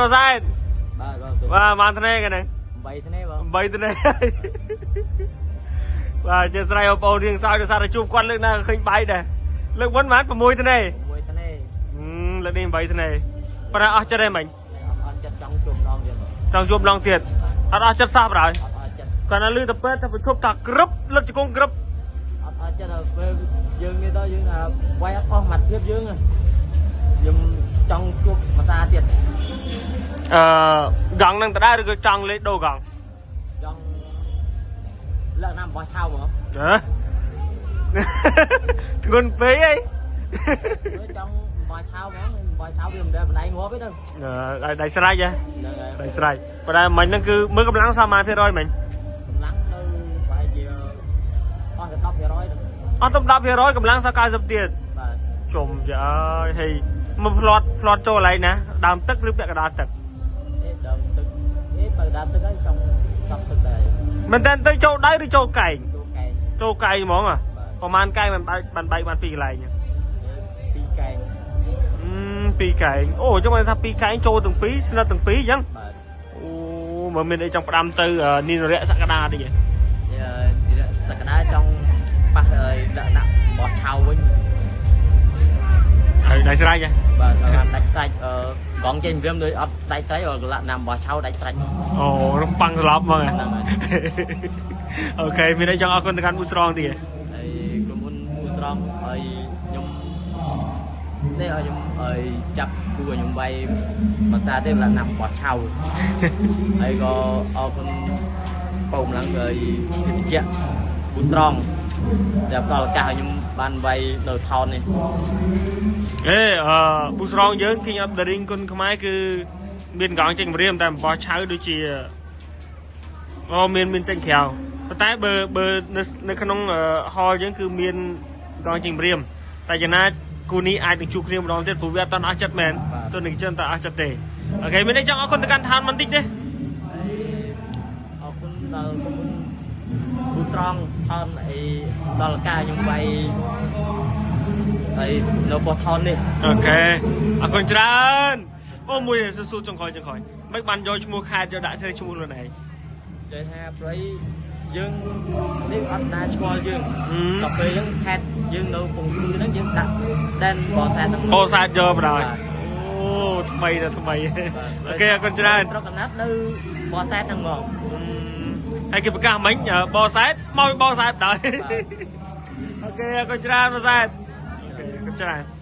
បសែត បាទបាទ បាទបានធ្នេកហ្នឹង 8ធ្នេបង 8ធ្នេបាទជាស្រ័យបងប្អូនរៀងសើចដោយសារតែជួបគាត់លើកណាឃើញបែកដែរលើកមុនបាន6ធ្នេ 6ធ្នេ លើកនេះ8ធ្នេប៉ុន្តែអស់ចិត្តទេមិញ អត់ចិត្តចង់ជួបម្ដងទៀតបង ចង់ជួបម្ដងទៀតអត់អស់ចិត្តសោះបណ្ដោយ អត់អត់ចិត្ត គាត់ណាលឺតែពេទ្យថាប្រជុំថាក្រឹបលឹកជង្គង់ក្រឹប អត់អត់ចិត្តដល់ពេលយើងនេះទៅយើងថាវាយអត់អស់សមត្ថភាពយើងខ្ញុំចង់ជួបភាសាទៀត អឺកង់នឹងដដែលឬក៏ចង់លេខដូរកង់ ចង់លើកណាំបោះឆៅហ្មង ហ៎ធ្ងន់ពេកអី ចង់បោះឆៅហ្មងបោះឆៅវាមិនដែលបណ្ដៃងាប់ទេទៅ ដៃដៃស្រេចហ៎ ហ្នឹងហើយ ដៃស្រេចប៉ុន្តែមិញហ្នឹងគឺមើលកម្លាំងសមាភាគរយមិញ កម្លាំងនៅប្រហែលជាអស់ទៅ10%ទៅ អត់ទៅ10%កម្លាំងសល់90ទៀត បាទ ជុំចាអើយហើយមកផ្លាត់ផ្លាត់ចូលកន្លែងណាដើមទឹកឬពាក់កណ្ដាលទឹក អេដើមទឹកអេបើដើមទឹកហើយចង់ចង់ទឹកដែរ មែនតើទៅចូលដៃឬចូលកែង ចូលកែង ចូលកែងហ្មងហ៎ បាទ ប្រហែលកែងបានបែកបានបែកបានពីរកន្លែងហ៎ ពីរកែង ពីរកែងអូចង់បានថាពីរកែងចូលទាំងពីរស្និទ្ធទាំងពីរអញ្ចឹង បាទ អូមើលមានអីចង់ផ្ដាំទៅនីនរៈសក្តាតិចហ៎ សក្តាចង់ប៉ះឲ្យលក្ខណៈបោះឆៅវិញ ហើយដៃស្រេចហ៎ បាទបានដាច់សាច់អឺកងចេញព្រាមដូចអត់ដាច់សាច់លក្ខណៈបោះឆៅដាច់សាច់ អូនោះប៉ាំងស្លាប់ហ្មងហ៎ ហ្នឹងហើយ OK មានអីចង់អរគុណទៅកាន់ប៊ូស្រងតិចហ៎ ហើយក្រុមហ៊ុនប៊ូស្រងហើយខ្ញុំនេះឲ្យខ្ញុំឲ្យចាប់គូឲ្យខ្ញុំវាយភាសាទេលក្ខណៈបោះឆៅហើយក៏អរគុណបងកម្លាំងឲ្យវិជ្ជាប៊ូស្រងដែលផ្ដល់ឱកាសឲ្យខ្ញុំបានវាយនៅថោននេះ អេអឺប៊ូស្រងយើង King of the Ring គុណខ្មែរគឺមានកងចេញម្រាមតែអំបោះឆៅដូចជាអូមានមានចេញក្រៅប៉ុន្តែបើបើនៅនៅក្នុងហលយើងគឺមានកងចេញម្រាមតែយ៉ាងណាគូនេះអាចនឹងជួបគ្នាម្ដងទៀតព្រោះវាអត់តាន់អស់ចិត្តមែនទោះនឹងចឹងតែអស់ចិត្តទេOK មានអីចង់អរគុណទៅកាន់ឋានបន្តិចទេ ហើយអរគុណដល់ក្រុមហ៊ុនប៊ូត្រង់ថនអីដល់ការខ្ញុំវាយហើយនៅប៉ុស្តិ៍ថននេះ OK អរគុណច្រើនអូមួយសួរចុងក្រោយចុងក្រោយមិនបានយកឈ្មោះខេត្តយកដាក់ធ្វើឈ្មោះខ្លួនឯង និយាយថាព្រៃយើងនេះអត់ណាស្គាល់យើងដល់ពេលយើងខេតយើងនៅពងស្ទួយហ្នឹងយើងដាក់ដែនបសែតហ្នឹង អូសែតយកបណ្ដោយអូថ្មីដល់ថ្មី OK អរគុណច្រើន ស្រុកកំណត់នៅបសែតហ្នឹងហ្មង ហើយគេប្រកាសមិញបសែតមកពីបសែតដល់ OK អរគុណច្រើនបសែត OK អរគុណច្រើន។